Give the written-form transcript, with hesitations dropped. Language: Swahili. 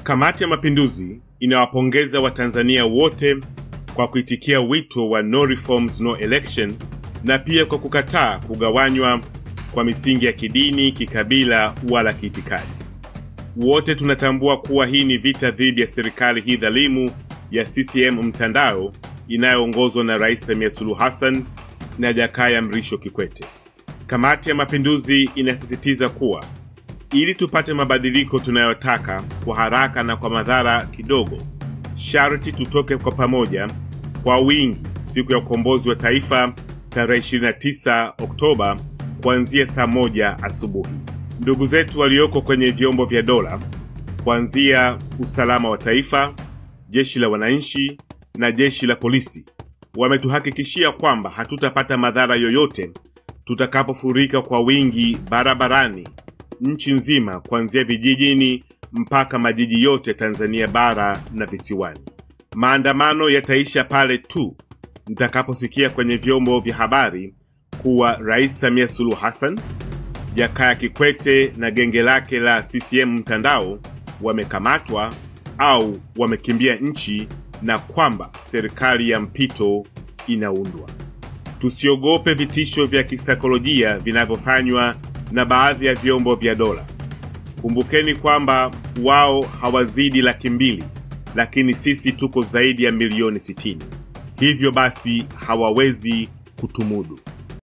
Kamati ya Mapinduzi inawapongeza Watanzania wote kwa kuitikia wito wa no reforms no election na pia kwa kukataa kugawanywa kwa misingi ya kidini, kikabila wala kiitikadi. Wote tunatambua kuwa hii ni vita dhidi ya serikali hii dhalimu ya CCM mtandao inayoongozwa na Rais Samia Suluhu Hassan na Jakaya Mrisho Kikwete. Kamati ya Mapinduzi inasisitiza kuwa ili tupate mabadiliko tunayotaka kwa haraka na kwa madhara kidogo, sharti tutoke kwa pamoja kwa wingi siku ya ukombozi wa taifa tarehe 29 Oktoba kuanzia saa 1 asubuhi. Ndugu zetu walioko kwenye vyombo vya dola, kuanzia usalama wa taifa, jeshi la wananchi na jeshi la polisi, wametuhakikishia kwamba hatutapata madhara yoyote tutakapofurika kwa wingi barabarani nchi nzima, kuanzia vijijini mpaka majiji yote Tanzania bara na visiwani. Maandamano yataisha pale tu mtakaposikia kwenye vyombo vya habari kuwa Rais Samia Suluhu Hassan, Jakaya Kikwete na genge lake la CCM mtandao wamekamatwa au wamekimbia nchi na kwamba serikali ya mpito inaundwa. Tusiogope vitisho vya kisaikolojia vinavyofanywa na baadhi ya vyombo vya dola. Kumbukeni kwamba wao hawazidi 200,000, lakini sisi tuko zaidi ya 60,000,000. Hivyo basi hawawezi kutumudu.